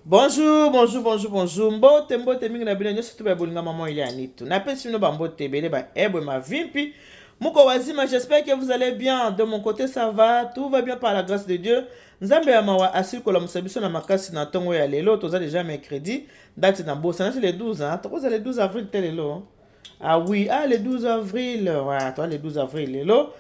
Bonjour, bonjour, bonjour, bonjour. Mbote, mbote mingi na bino nyonso to ba bolinga maman Elia Nitu. Napesi bino ba mbote ebele ba ebwe mavimpi. Muko wazima, j'espère que vous allez bien. De mon côté, ça va. Tout va bien par la grâce de Dieu. Nzambe ya mawa asili kolamusa biso na makasi na ntongo ya lelo. Toza déjà mercredi. Date na bosa. Nasi le 12, hein. Tokoza le 12 avril te lelo. Ah oui, ah le 12 avril. Ouais, toi le 12 avril lelo.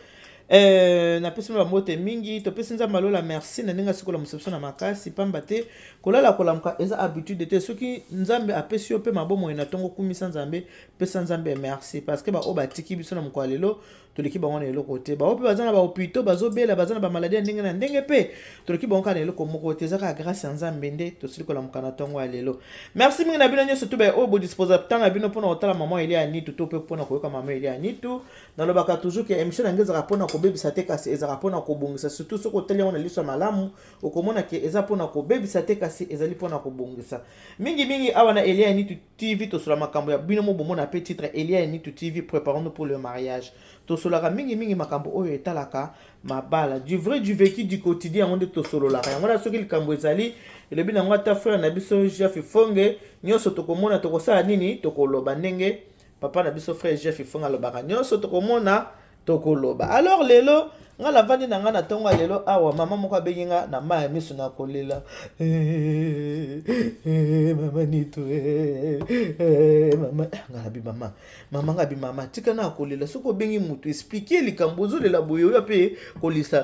Napesi bino bambote mingi. Topesi Nzambe alola merci na ndenge asili kolamusa biso na makasi, pamba te kolala kolamuka eza habitude te. Soki Nzambe apesi yo mpe mabomoi na ntongo, kumisa Nzambe, pesa Nzambe merci, parce que baoyo batiki biso na mokolo ya lelo, toleki bango na eloko te. Baoyo mpe baza na bahôpitaux, bazobela, baza na bamaladi ya ndenge na ndenge, mpe toleki bango kaka na eloko moko te. Eza kaka grâce ya Nzambe nde tosili kolamuka na ntongo ya lelo. Merci mingi na bino nyonso to oyo bodisposa ntango na bino mpona kotala mama Elia Nitu to mpe mpona koyoka mama Elia Nitu. Nalobaka toujours ke émission na ngai ezalaka mpona kobebisa te, kasi ezalaka mpona kobongisa. Surtout soki otali yango na liso ya malamu, okomona ke eza mpona kobebisa te, kasi ezali mpona kobongisa mingimingi. Awa na Elia Nitu TV, tosola makambo ya bino mo bomona mpe titre Elia Nitu TV, préparons-nous pour le mariage. Tosolaka mingimingi makambo oyo etalaka mabala, du vrai, du vécu, du quotidien. Yango nde tosololaka yango na soki likambo ezali elobi nango ata frère na biso Jeff Fonge, nyonso tokomona tokosala nini, tokoloba. Ndenge papa na biso frère Jeff Fonge alobaka, nyonso tokomona tokoloba. Alors lelo nga navandi na nga na ntongo ya lelo awa, mama moko abengi nga na mai ya miso na kolela: eh, eh, mama Nitu, eh, mama. Nga nabi mama, mama, nga bi mama, tika na kolela. Soki obengi motu, explique likambo ozolela boye. Oyo mpe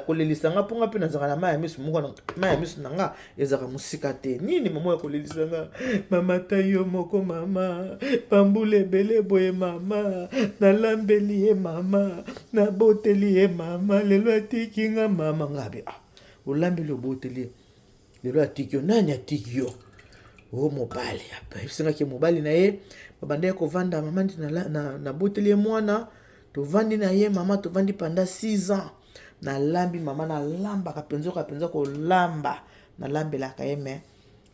kolelisa nga, mpo nga mpe nazalaka na mai ya miso moko, mai ya miso na nga ezalaka mosika te. Nini mama ya kolelisa nga? Mama, ta yo moko mama, pambula ebele boye mama, nalambeli ye mama, naboteli ye mama, lelo atiki nga mama. Nga be: ah, olambeli, oboteli ye, lelo atiki yo? Nani atiki yo? O mobali esengaki mobali na ye babandaki kovanda mama nti naboteli ye mwana, tovandi na ye mama, tovandi pendant 6 ans, nalambi mama, nalambaka mpenza, oka mpenza kolamba, nalambelaka ye. Me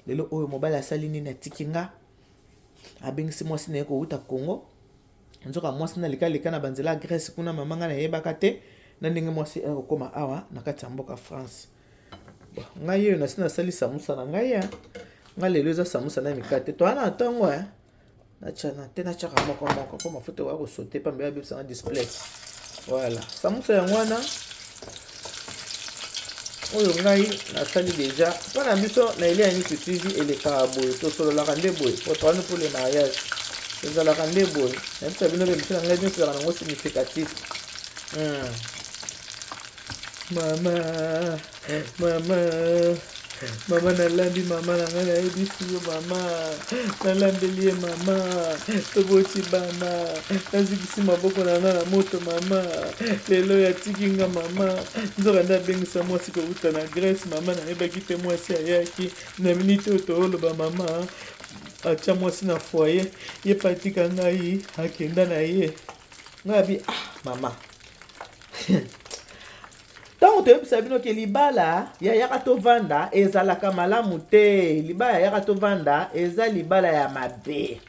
lelo oyo mobali asali nini? Atiki nga, abengisi mwasi na ye kowuta Congo. Nzoka mwasi na lekaleka na banzela ya Grèce kuna mama, ngai nayebaka te na ndenge mwasi akokóma awa na kati ya mboka France. Bon, ngai oyo nasi nasali samusa na ngai ya ngai lelo, eza samusa na mikate. Toza na ntongo natyana te, natyaka moko moko mpo mafuta oya kosote pambe yabebisanga display. Voilà, samusa yango wana oyo ngai nasali déjà mpo na biso na Elia Nitu TV. Elekaka boye, tosololaka nde boye. Préparons pour le mariage ezalaka nde boye. Nayebisa bino, bemiso na ngai nyonso ezalaka nango significatif. Mama, mama, mama, nalambi mama na ngai, nayebisi yo mama, nalambeli ye mama, toboti bana, nazikisi maboko na ngai na moto mama, lelo yatiki nga mama. Nzoka nde abengisa mwasi kowuta na Grèce mama, nayebaki te. Mwasi ayaki na miniti oyo tooloba mama, atya mwasi na foyer ye, pe atika ngai, akenda na ye. Ngai abi: ah mama, ntango toyebisa bino ke libala ya yaka tovanda ezalaka malamu te, libala ya yaka tovanda eza libala ya mabe.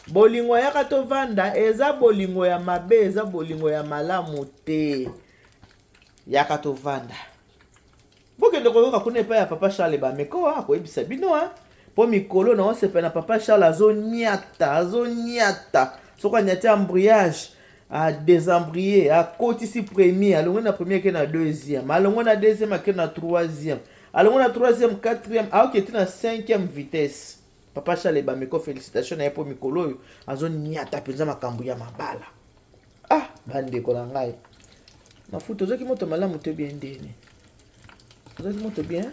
Bolingo ya yaka tovanda eza bolingo ya mabe, eza bolingo ya malamu te. Yaka tovanda, bokende koyoka kuna epai ya papa Charles Bameko, akoyebisa bino. Mpo mikolo na osepela na papa Charles, azoniata, azoniata. Soki anyati embrayage, adésembraye, akotisi premier, alongwe na premier, ake na deuxième, alongwe na deuxième, ake na troisième, alongwe na troisième, quatrième, aoke ti na cinquième vitesse. Papa Charles Bameko, félicitation na ye, mpo mikolo oyo azoniata mpenza makambo ya mabala. Ah bandeko na ngai, mafuta ozwaki moto malamu te, bien ndeni ozwaki moto bien.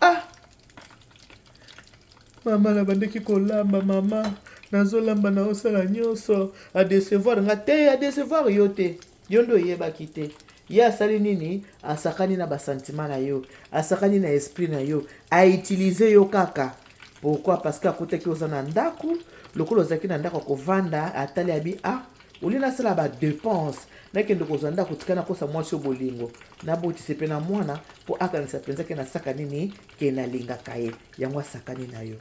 Ah mama, nabandeki kolamba mama, nazolamba, naosala nyonso, adécevoir nga te. Adécevoir yo te, yo nde oyebaki te. Ye asali nini? Asakani na basentiment na yo, asakani na esprit na yo, autiliser yo kaka. Pourquoi? Parce que akutaki oza na ndako. Lokola ozalaki na ndako ya kovanda, atali, abi: ah, olie nasala badépenses, nakende kozwa ndako, tika nakosa mwasi oyo bolingo, nabotise mpe na mwana mpo akanisa mpenza ke nasaka nini, ke nalingaka ye. Yango asakani na yo.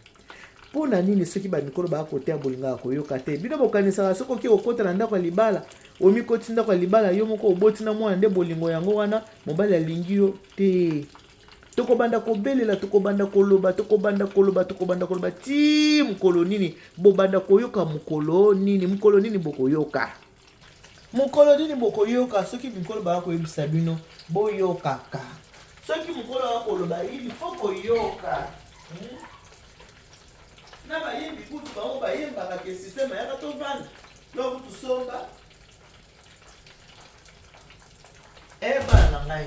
Mpo na nini? Soki bamikolo baya koteya, bolingaka koyoka te. Bino bokanisaka soki okoki kokota na ndako ya libala, omikoti ndako ya libala yo moko, oboti na mwana, nde bolingo yango wana mobali alingi yo te. Tokobanda kobelela, tokobanda koloba, tokobanda koloba, tokobanda koloba ti mokolo nini bobanda koyoka? Mokolo nini, mokolo nini bokoyoka? Mokolo nini bokoyoka? Soki mikolo baya koyebisa bino, boyokaka. Soki mokolo aya koloba, il faut koyoka. Na bayembi kutu, bango bayembaka ke système ayaka tovanda loko tusomba. E bana na ngai,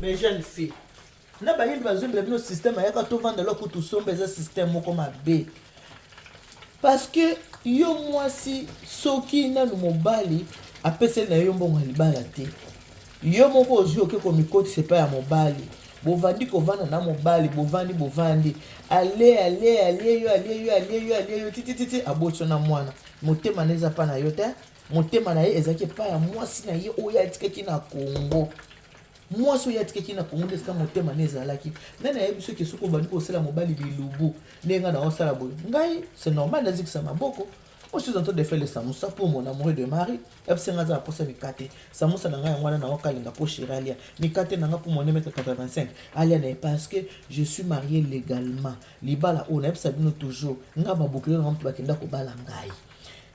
mes jeunes filles, na bayembi bazombela bino système ayaka tovanda loko tusomba, eza système moko mabe, parce que yo mwasi, soki nanu mobali apeseli na yo mbongo ya libala te, yo moko ozwi, oke komikotisa epai ya mobali, bovandi kovanda na mobali, bovandi, bovandi, ale ale alie yo, alie yo, alie yo, alie yo titititi, aboti yo na mwana, motema na eza mpa na yo te. Motema na ye ezalaki epai ya mwasi na ye oyo atikaki na Kongo. Mwasi oyo atikaki na Kongo nde esika motema na ezalaki. Nani ayebi soki soki obandi kosala mobali bilubu ndenge ngai naosala boye, ngai c'est normal nazikisa maboko. Moi, je suis en train de faire le samoussa pour mon amoureux de mari. Yebisi nga aza na posa mikate. Samoussa na ngai yango wana, naokalinga po chéri alia. Mikate na nga pour mon 1m85 alia na ye, parce que je suis marié légalement. Libala oyo nayebisa bino toujours, nga babokilo na nga moto bakenda kobala ngai.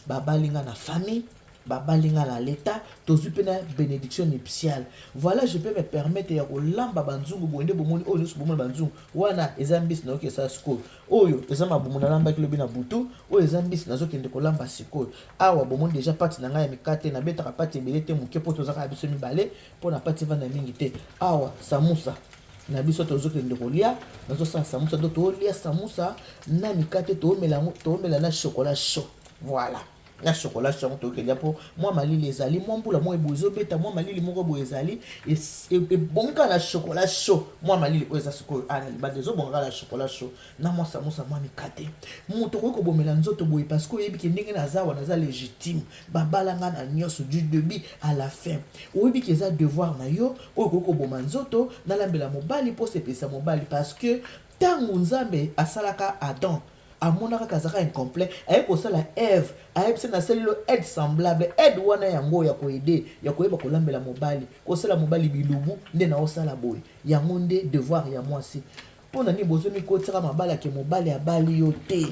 Babali nga na famille, babali nga na l'État, tozwi mpe na bénédiction nuptiale. Voilà, je peux me permettre ya kolamba banzungu boye nde bomoni oyo nyonso. Bomoni banzungu wana, eza mbisi nayoki esala sikoyo. Oyo eza mabumu nalambaki lobi na butu. Oyo eza mbisi nazokende kolamba sikoyo. Awa bomoni déjà pâte na ngai ya mikate. Nabetaka pâte ebele te, moke, mpo tozaka ya biso mibale, mpo na pâte evanda mingi te. Awa samusa na biso tozokende kolia. Nazosala samusa, do tolia samusa na mikate, toomela yango, toomela na chocolat chaud. Voilà, na chocolat chaud tokelia, mpo mwa malili ezali, mwa mbula moko eboye ezobeta, mwa malili moko boye ezali, ebongi kaka na chocolat chaud. Mwa malili oyo eza sikoyo ana libanda ezobonga kaka na chocolat chaud na mwa samusa, mwa mikate. Moto okoki kobomela nzoto boye parce que oyebi ke ndenge naza wana, naza légitime, babala nga na nyonso du début à la fin. Oyebi ke eza devoir na yo oyo okoki koboma nzoto, nalambela mobali mpo sepelisa mobali, parce que ntango Nzambe asalaka Adam, amona kaka azalaka incomplet, aye kosala Eve, ayebisi nasaleli aide semblable. Aide wana yango ya koaider, ya koyeba kolambela mobali, kosala mobali bilubu nde naosala boye. Yango nde devoir ya mwasi. Mpo na nini bozomikotisaka mabala ke mobali abali yo te?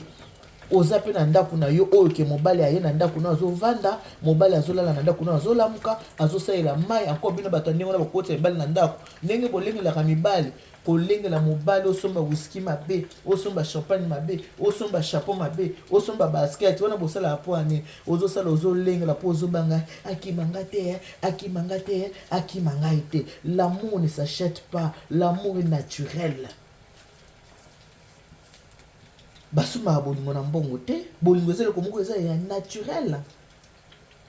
Oza mpe na ndako na yo oyo ke mobali aye na ndako na azovanda, mobali azolala na ndako na azolamuka, azosalela mai. Encore bino bato ya ndenge wana bokotisa mibali na ndako, ndenge bolengelaka mibali, kolengela mobali, osomba whisky mabe, osomba champagne mabe, osomba chapeau mabe, osomba basket wana, bosalaka mpo ani ozosala, ozolengela mpo ozobanga akima nga te, akima nga te, akima ngai te. L'amour ne s'achète pas, l'amour est naturel. Basombaka bolingo na mbongo te. Bolingo eza eloko moko eza ya naturel.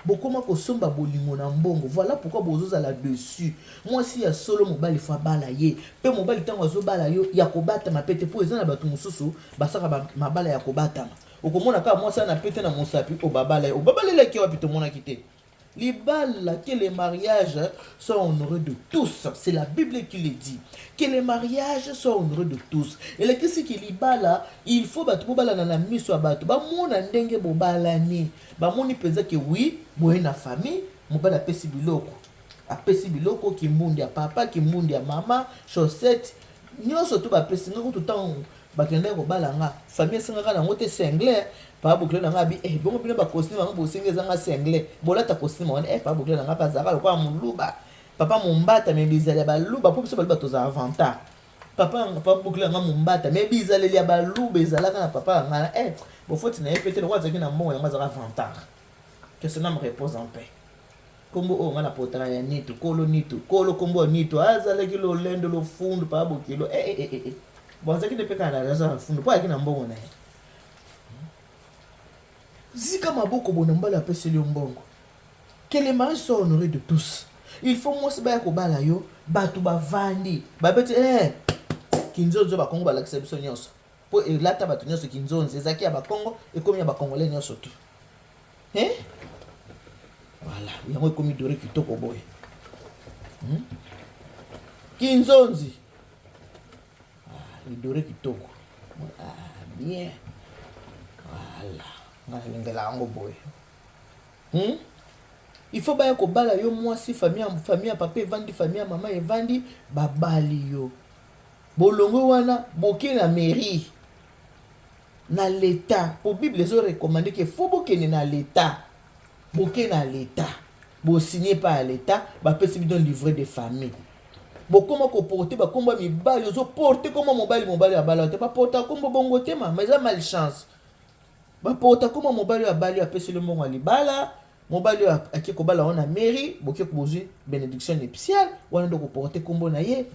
Bokoma kosomba bolingo na mbongo, voilà pourquoi bozozala dessus. Mwasi ya solo, mobali faut abala ye mpe mobali ntango azobala yo ya kobatama pe te, mpo eza na bato mosusu basaka mabala ya kobatama. Okomona kaka mwasi ana pete na mosapi oyo babala ye, obabalelaki wapi? Tomonaki te libala. Que le mariage soit honoré de tous, c'est la Bible qui le dit, que le mariage soit honoré de tous. Elakisi ki libala, il faut bato bobalana na miso ya bato, bamona ndenge bobalani, bamoni mpenza ke oui, boye na famille, mobali apesi biloko, apesi biloko, kimbundi ya papa, kimbundi ya mama, chaussette, nyonso to bapesi nga. Kutu ntango bakendaki kobala nga, famille esengaka nango te singlet. Papa bokilo na nga abi eh, bongo bino bacostume bango bosengi ezanga singlet, bolata costume wana. Eh, papa bokilo na nga mpe azalaka lokola moluba, papa mombata, me bizali ya baluba, mpo biso baluba tozala vantard. Papa bokilo na nga mombata, me bizaleli ya baluba ezalaka na papa ya nga. Eh, bofoti na ye pe te, lokola azalaki na mbongo yango azalaka vantard. Que son âme repose en paix. Nkombo oyo nga na potaka ya Nitu, kolo Nitu, kolo nkombo ya Nitu, azalaki lolendo, lofundu. Papa bokilo, eh, eh, eh, eh. Bon, azalaki nde mpe kaka na aza na fundu mpo ayaki na mbongo na ye. Zika maboko bona mobali apeseli yo mbongo. Que le mariage soit honoré de tous. Il faut mwasi baya kobala yo, bato bavandi, babeti eh, kinzonzo. Bakongo balakisa biso nyonso mpo elata bato nyonso. Kinzonzi ezalaki ya Bakongo, ekomi ya Bakongolais nyonso tu. Eh? Voilà, yango ekomi doré kitoko boye. Kinzonzi, ah, edoré kitoko. Ah, bien, voilà, nga nalingela yango boye. Il faut baya kobala yo mwasi, famille ya papa evandi, famille ya mama evandi, babali yo. Bolongwe wana boke na mairie, na l'Etat, po bible ezo recommander que faut bokende na l'Etat. Boke na l'Etat, bo signer epai ya l'Etat, bapesi bino livret de famille. Bokoma ko porter ba kombo ya mibali, ozo porter kombo mobali, mobali abala yo te, ba portaka kombo bongo te mama, eza malchance. Ba porta kombo mobali oyo abali yo apeseli yo mbongo ya libala, mobali oyo ake kobala yo na mairie, boke bozwi benediction nuptiale, wana nde okoporte kombo na ye.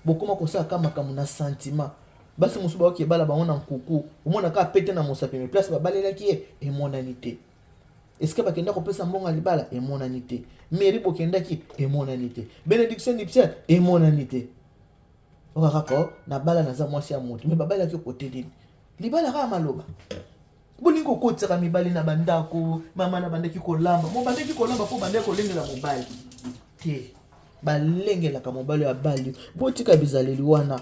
Bokoma kosala kaka makambo na sentiment. Basi mosusu baoki ebala bango na nkuku, omona kaka pete na mosapi, mais place babalelaki ye emonani te. Esika bakenda kopesa mbongo ya libala emonani te. Mairie bokendaki emonani te. Benediction nuptiale emonani te. Oka kaka nabala naza mwasi ya moto, mais babalaki yo kote nini? Libala kaka maloba. Bolingi kokotisaka mibali na bandako, mama na bandaki kolamba. Mobandaki kolamba mpo bandaki kolengela mobali te. Balengelaka mobali oyo abali. Botika bizaleli wana.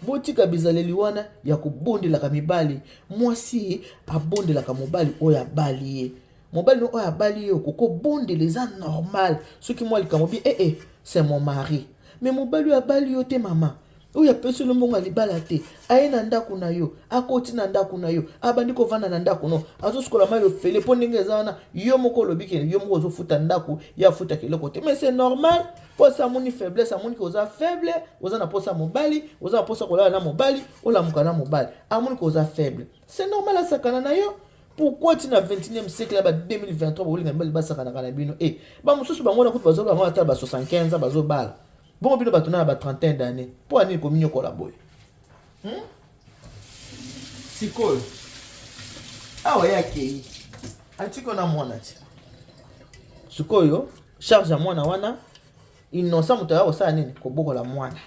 Botika bizaleli wana ya kobondelaka mibali. Mwasi abondelaka mobali oyo abali ye. Mobali no oyo abali yo okobondela eza normal. Soki mwa likambo bi eh eh c'est mon mari. Mais mobali oyo abali yo te mama. Oyo apesi yo mbongo ya libala te, aye na ndako na yo, akoti na ndako na yo, abandi kovanda na ndako no, azosukola mai ofele mpo ndenge eza wana, yo moko olobi ke yo moko ozofuta ndako, ye afutaka eloko te. Mais c'est normal, mpo asi amoni faiblesse, amoni ke oza faible, oza na mposa mobali, oza na mposa kolala na mobali, olamuka na mobali, amoni ke oza faible. C'est normal asakana na yo. Pourquoi ti na 21e siècle ya ba 2023 bolinga mibali basakanaka na bino? Eh, ba mosusu bango na kutu bazoloba bango ata ba 75 ans bazobala. Bongo bino bato na ba 31 d'année, mpo ya nini kominyokola boye? Sikoyo awa ye akei atiki na mwana ti sikoyo charge ya mwana wana innocent, moto aya kosala nini? Kobokola mwana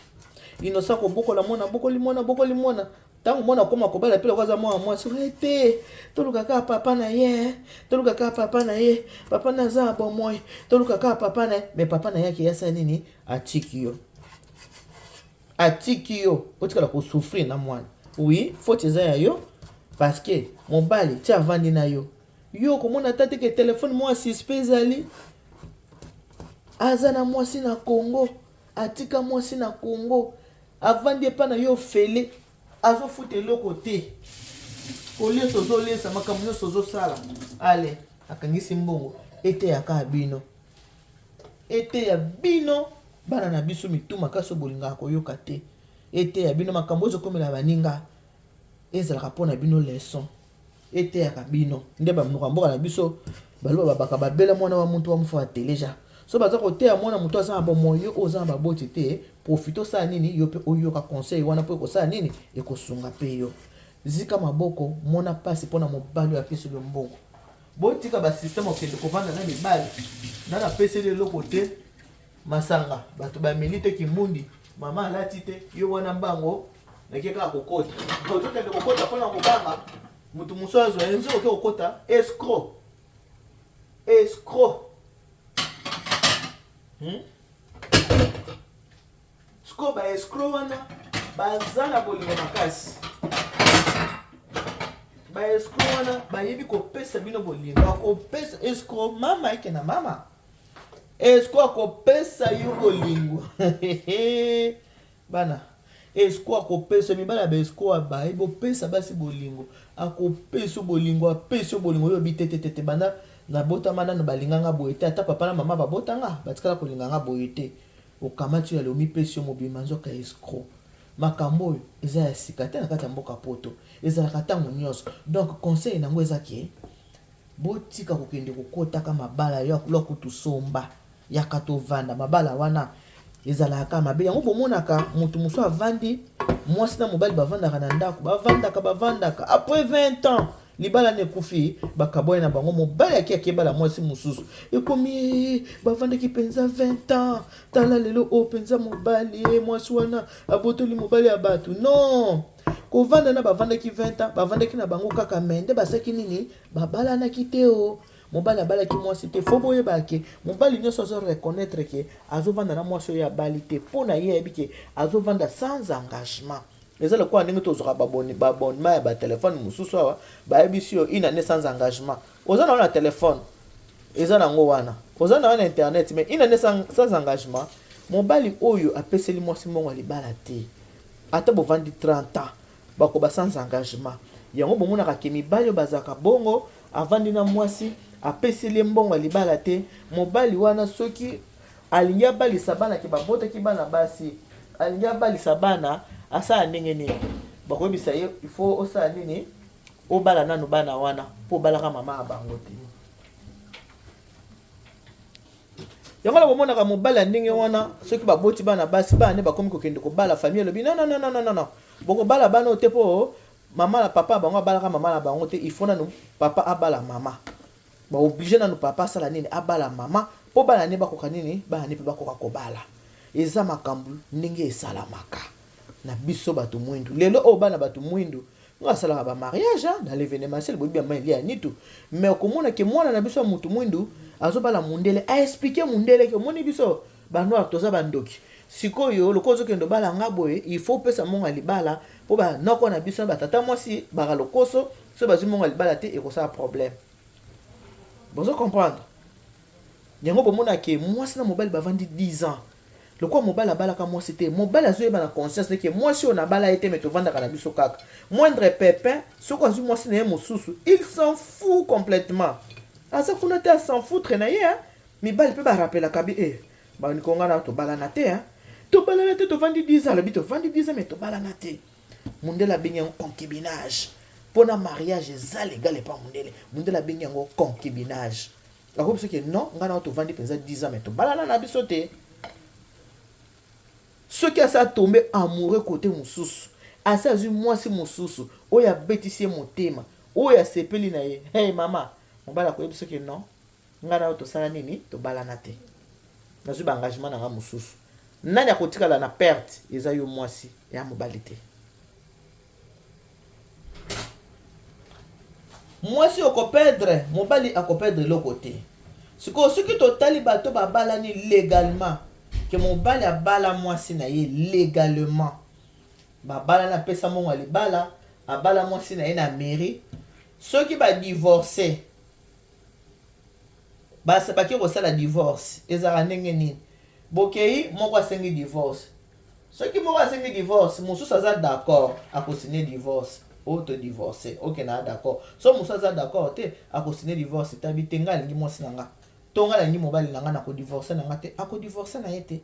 innocent, kobokola mwana, bokoli mwana, bokoli mwana. Ntango mwana akoma kobala mpe lokola aza mwana mwasi oye te, toluka kaka papa na ye, toluka kaka papa na ye, papa na aza na bomoi, toluka kaka papa na ye. Mais papa na ye akei asala nini? Atiki yo, atiki yo otikala kosouffrir na mwana. Oui, faute eza ya yo, parce que mobali ti avandi na yo, yo okomona ata te ke telefone mwa suspect ezali. Aza na mwasi na Congo, atika mwasi na Congo, avandi epa na yo ofele, azofuta eloko te, kolesa ozolesa, makambo nyonso ozosala. Ale akangisi mbongo. Eteyaka bino, eteya bino bana na biso mitu makasi oyo bolingaka koyoka te. Eteya bino makambo ezokomela baninga, ezalaka mpona bino leçon. Eteyaka bino nde bamonoko ya mboka na biso baloba babaka babela mwana wa muntu wa mufu ateleja. So baza koteya mwana moto aza na bomoi, yo oyo oza na baboti te, profite osala nini, yo mpe oyoka conseil wana mpo ekosala nini, ekosunga mpe yo. Zika maboko, mona mpasi mpona mobali oyo apesi yo mbongo. Botika basysteme okende kovanda na mibali na napeseli eloko te, masanga bato bameli te, kimundi mama alati te, yo wana mbango nake kaka kokota, ozokende kokota mpona kobanga moto mosusu azwa ye nzoka, oke kokota escroc, escroc. Sikoyo ba escroc wana baza na bolingo makasi. Ba escroc wana bayebi kopesa bino bolingo, akopesa escroc mama eke na mama, escroc akopesa yo bolingo. Bana escroc akopesa, mibali ya ba escroc bayebi opesa basi bolingo, akopesa bolingo, apesi yo bolingo, oyo bitetetete banda nabotama nano balinganga boye te, ata papa na mama babotanga batikala kolinganga boye te. Okamati oyo omipesi yo mobimba, nzoka escroc. Makambo oyo eza ya sika te na kati ya mboka poto, ezalaka ntango nyonso. Donc conseil nango eza ke botika kokende kokotaka mabala yo lokutu somba yaka tovanda. Mabala wana ezalaka mabe. Yango bomonaka moto mosusu avandi, mwasi na mobali bavandaka na ndako, bavandaka, bavandaka, après 20 ans libala na ekufi, bakabwani na bango, mobali aki akebala mwasi mosusu. Ekomi bavandaki mpenza 20 ans, tala lelo oyo mpenza mobali ye mwasi wana abotoli mobali ya bato. Non, kovanda na bavandaki 20 ans, bavandaki na bango kaka, me nde basalaki nini? Babalanaki te. O mobali abalaki mwasi te. Faut boyeba ke mobali nyonso azo reconnaître ke azovanda na mwasi oyo abali te, mpo na ye ayebi ke azovanda sans engagement. Eza lokola ndenge tozwaka baabonnement ya batelefone mosusu awa, bayebisi yo une année sans engagement. Oza na wana telefone, eza nango wana, oza na wana internet, mais une année sans engagement. Mobali oyo apeseli mwasi mbongo ya libala te. Ata bovandi 30 ans, bakoba sans engagement. Yango bomonaka ke mibali oyo bazalaka bongo, avandi na mwasi, apeseli ye mbongo ya libala te, mobali wana soki alingi abalisa bana ke babotaki bana basi, alingi abalisa bana, asala ndenge nini? Bakoyebisa ye il faut osala nini? Obala nanu bana wana po obalaka mama ya bango te. Yango na bomonaka mobali ya ndenge wana soki baboti bana basi, bana nde bakomi kokende kobala, famille elobi non non non non non non, bokobala bana oyo te po mama na papa bango abalaka mama na bango te, il faut nanu papa abala mama. Ba oblige nanu papa asala nini? Abala mama po bana ne bakoka nini? Bana ne pe bakoka kobala. Eza makambo ndenge esalamaka na biso bato mwindu. Lelo oyo bana bato mwindu nga asalaka ba mariage hein, na l'evenementiel boyebi ba maili ya nitu, mais okomona ke mwana na biso ya mutu mwindu azobala mundele, a expliquer mundele ke omoni biso ba noir toza ba ndoki, sikoyo lokola ozokende obala nga boye il faut opesa mbongo ya libala po ba noko na biso na ba tata mwasi baka lokoso, soki bazwi mbongo ya libala te ekosala problème. Bozo comprendre? Yango bomona ke mwasi na mobali bavandi 10 ans, lokola mobali abalaka mwasi te, mobali azoyeba na conscience ke mwasi oyo nabala ye te, mais tovandaka na biso kaka. Moindre pépin, soki azwi mwasi na ye mosusu, il s'en fout complètement. Aza kuna te, s'en foutre na ye, hein. Mibali mpe barapelaka bi eh, bandeko nga na tobalana te, hein. Tobalana te, tovandi 10 ans, alobi tovandi 10 ans mais tobalana te. Mundele abengi yango concubinage. Pona mariage eza légal epa mundele. Mundele abengi yango concubinage. Akoki biso ke non, nga na tovandi mpenza 10 ans mais tobalana na biso te. Soki asa tombe amoureux côté mosusu, asi azwi mwasi mosusu oyo abetisi ye motema, oyo asepeli na ye, hey mama, mobali akoyebi soki non, nga na yo tosala nini, tobalana te. Nazwi ba engagement na nga mosusu. Nani akotikala na perte? Eza yo mwasi, ya mobali te. Mwasi okoperdre, mobali akoperdre eloko te. Sikoyo soki totali bato babalani légalement, ke mobali abala mwasi na ye légalement, babalani, apesa mbongo ya libala, abala mwasi na ye na mairie, soki badivorce, bake kosala divorce, ezalaka ndenge nini? Bokei, moko asengi divorce. Soki moko asengi divorce, mosusu aza d'accord, akosigne divorce. Oyo to divorce, ok, na d'accord. So mosusu aza d'accord te, akosigne divorce. Tabi te, nga alingi mwasi na nga, to nga alingi mobali na nga, na kodivorce na nga te, akodivorce na ye te.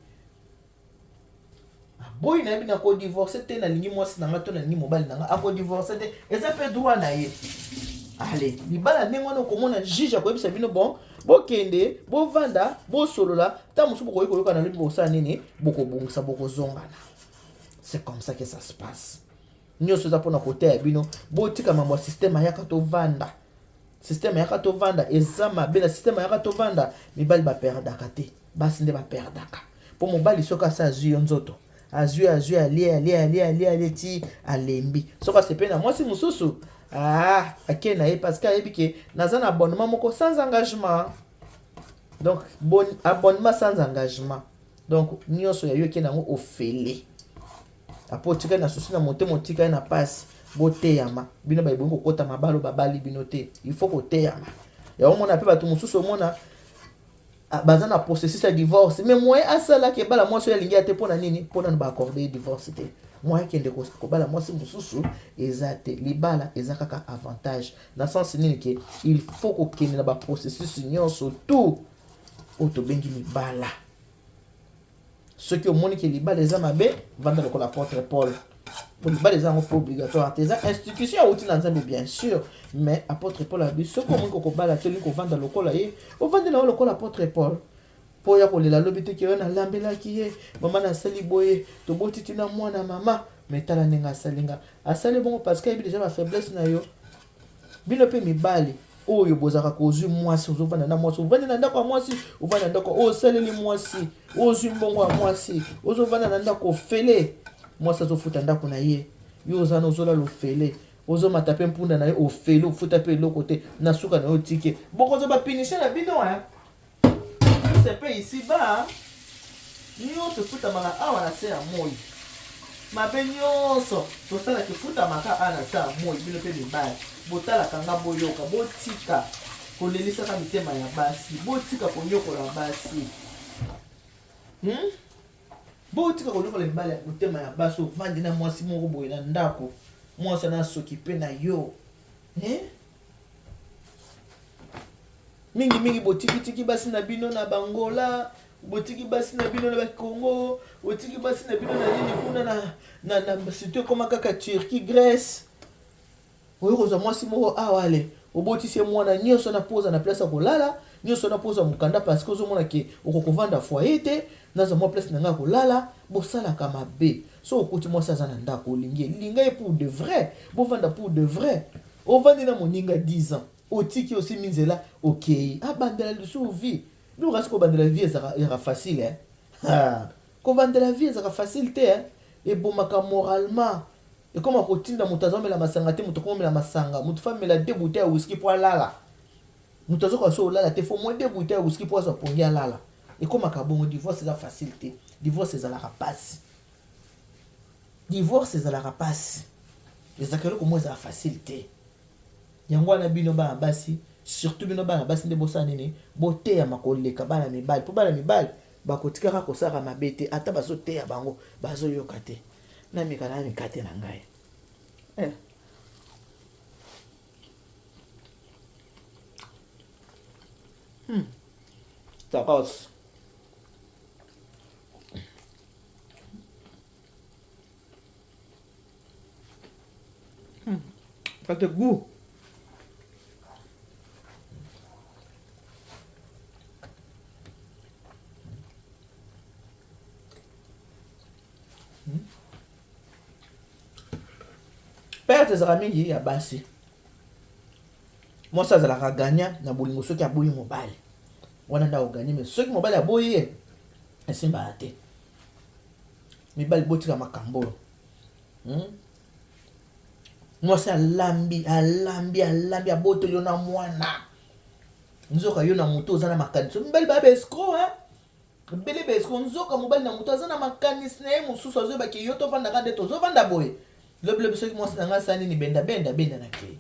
Aboyi na yebi na kodivorce te, nalingi mwasi na nga to nalingi mobali na nga, akodivorce te, eza mpe droit na ye. Ale libala ndenge wana, okomona juge akoyebisa bino bon, bokende bovanda, bosolola, ntango mosusu bokoki koyoka na lobi, bokosala nini, bokobongisa, bokozongana. C'est comme ça que ça se passe. Nyonso eza mpona koteya bino, botika mambo ya système ayaka tovanda. Système ayaka tovanda eza mabe. Na système ayaka tovanda, mibali baperdaka te, basi nde baperdaka. Mpo mobali soki asa azwi yo nzoto, azwi, azwi, alie, alie, alie, alie, alie ti alembi, soki asepeli na mwasi mosusu, ah, ake na ye, parce que ayebi ke naza na abonnement moko sans engagement. Donc bon, abonnement sans engagement, donc nyonso ya yo eke nango ofele. Apo otikali na susi na motema, otikali na pasi. Boteyama bino bayebongi kokota mabalo babali bino te, il faut koteyama. Yango omona mpe bato mosusu, omona baza na processus ya divorce, mais moyen asalaki ebala mwasi oyo alingi ya te. Mpo na nini? Mpo nanu baaccorde ye divorce te, moyen akende kobala mwasi mosusu eza te. Libala eza kaka avantage na sens nini? Ke il faut kokende na baprocessus nyonso tout oyo tobengi libala. Soki omoni ke libala eza mabe, vanda lokola apôtre Paul, po libala eza yango mpo obligatoire te, eza institution awuti na Nzambe, bien sûr, mais apôtre Paul abi soki omoni kokobala te, olingi kovanda lokola ye, ovandi na yo lokola apôtre Paul, mpo ya kolela lobi te ke oyo nalambelaki ye, mama, nasali boye, toboti tina mwana mama, mais tala ndenge asali nga. Asali bongo parce que ayebi déjà bafaiblesse na yo. Bino mpe mibali oyo bozalaka kozwi mwasi, ozovanda na mwasi, ovandi na ndako ya mwasi, ovandi na ndako oyo osaleli mwasi, ozwi mbongo ya mwasi, ozovanda na ndako ofele, mwasi azofuta ndako na ye, yo oza na ozolala ofele, ozomata mpe mpunda na ye ofele, ofuta mpe eloko te, na suka na yo otike. Bokozwa bapunition na bino, hein. Tout se paie ici bas, nyonso efutamaka awa na se ya moi. Mabe nyonso tosalaka efutamaka awa na se ya moi. Bino mpe mibali botalaka nga, boyoka, botika kolelisaka mitema ya basi, botika konyokola basi. Botika konyokola mibali ya motema ya basi. Ovandi na mwasi moko boye na ndako, mwasi wana asokipe na yo, eh? Mingimingi botikitiki basi na bino na Bangola, botiki basi na bino na Bakongo, botiki basi na bino na nini kuna na surtout ekoma kaka Turquie, Grèce. Oyo kozwa mwasi moko awa, ale obotisi ye mwana nyonso na poza na place ya kolala nyonso na poza mokanda, parce que ozomona ke okokovanda foyer te, nazwa mwa place na ngai ya kolala. Bosalaka mabe. So okuti mwasi aza na ndako, olingi ye, linga ye pour de vrai, bovanda pour de vrai. Ovandi na moninga 10 ans, otiki, osimi nzela, okei, abandela lisusu vie. Bino kasi kobandela vie ezalaka facile, eh? Kobandela vie ezalaka facile te, eh? Ebomaka moralement. Ekoma kotinda moto azomela masanga te, moto akomomela masanga. Moto fa amela deux bouteilles ya whisky mpo alala. Moto azokoka so olala te, faut moins deux bouteilles ya whisky mpo azwa pongi, alala. Ekomaka bongo. Divorce eza facile te. Divorce ezalaka pasi. Divorce ezalaka pasi, ezalaka eloko moko ezala facile te. Yango wana bino bana basi, surtout bino bana basi nde bosala nini? Boteyama koleka bana mibali, mpo bana mibali bakotikaka kosalaka mabe te, ata bazoteya bango, bazoyoka te. Nameka na mikate na ngai, eh. Tacos. Ça te goût. Perte ezalaka mingi ya basi. Mwasi azalaka gagnant na bolingo soki aboyi mobali wana nde akoganye, mais soki mobali aboyi ye, esimbaka te. Mibali, botika makambo oyo, Mwasi alambi, alambi, alambi, abotoli yo na mwana, nzoka yo na motu oza na makanisi. Mibali baya baescrocs, hein? Ebele baescrocs. Nzoka mobali na motu aza na makanisi na ye mosusu, azoyebaki yo tovandaka nde tozovanda boye. Lobilobi soki mwasi na ngai asala nini, benda benda benda na kei.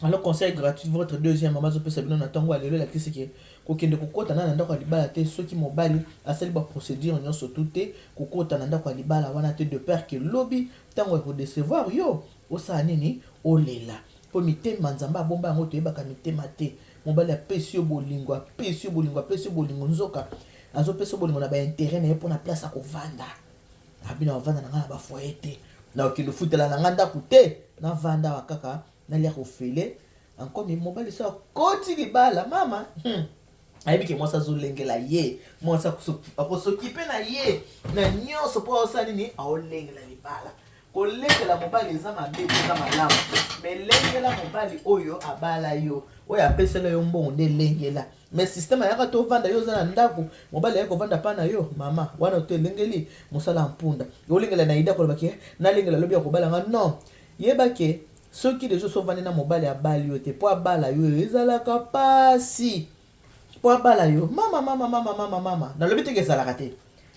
Alors, conseil gratuit, votre deuxième mama azopesa bino na ntongo ya lelo elakisi ke kokende kokɔta na ndako ya libala te soki mobali asali baprocédure nyonso tu te. Kokɔta na ndako ya libala wana te, de peur ke lobi ntango ya kodecevoir yo, osala nini? Olela. Mpo mitema, Nzambe abomba yango, toyebaka mitema te. Mobali apesi yo bolingo, apesi yo bolingo, apesi yo bolingo, nzoka azopesa yo bolingo na baintérêt na ye, mpo na place ya kovanda. Abina bavanda na ngai na bafoyer te, na okende ofutela na ngai ndako te, navanda awa kaka, nalia kofele ankomi. Mobali so akoti libala, mama, ayebi ke mwasi azolengela ye, mwasi akosokipe na ye na nyonso, mpo aosala nini? Aolengela libala. Kolengela mobali eza mabe te, eza malamu, mais lengela mobali oyo abala yo, oyo apesela yo mbongo nde lengela. Mais système ayaka tovanda, yo oza na ndako, mobali aye kovanda pa na yo, mama wana to elengeli mosala ya mpunda. Olengela na ida kolobaki nalengela, lobi ya kobala nga. Non, yeba ke soki deja osovandi na mobali, abali yo te, mpo abala yo ezalaka pasi. Mpo abala yo, mama, mama, mama, mama, mama, nalobi teke ezalaka te,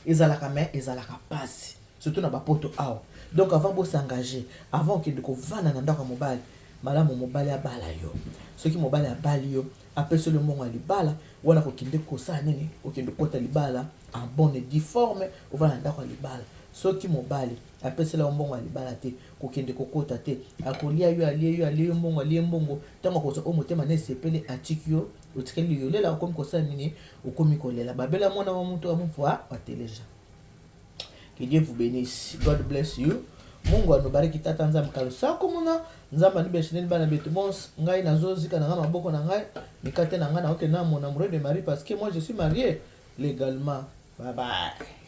ezalaka, mais ezalaka pasi, surtout na bapoto awa. Donc avant bosengage, avant okende kovanda na ndako ya mobali, malamu mobali abala yo. Soki mobali abali yo, apesi yo mbongo ya libala wana, kokende kosala nini? Okende kota libala en bonne et due forme, ovanda na ndako ya libala. Soki mobali apesela yo mbongo ya libala te, kokende kokota te. Akolia yo, alie yo, alie yo mbongo, alie mbongo, ntango akozwa oyo motema na esepeli, atiki yo, otikali yolela. Okomi kosala nini? Okomi kolela babela mwana wa mutu amupwa wateleja. Que Dieu vous bénisse. God bless you. Mungu anubariki. Tata Nzambe kalusako muna Nzambe anibeshineni bana betu bons. Ngai nazozika na ngai maboko na ngai, mikate na ngai, naokende na mon amoureux de mari, parce que moi je suis marié légalement. Bye bye.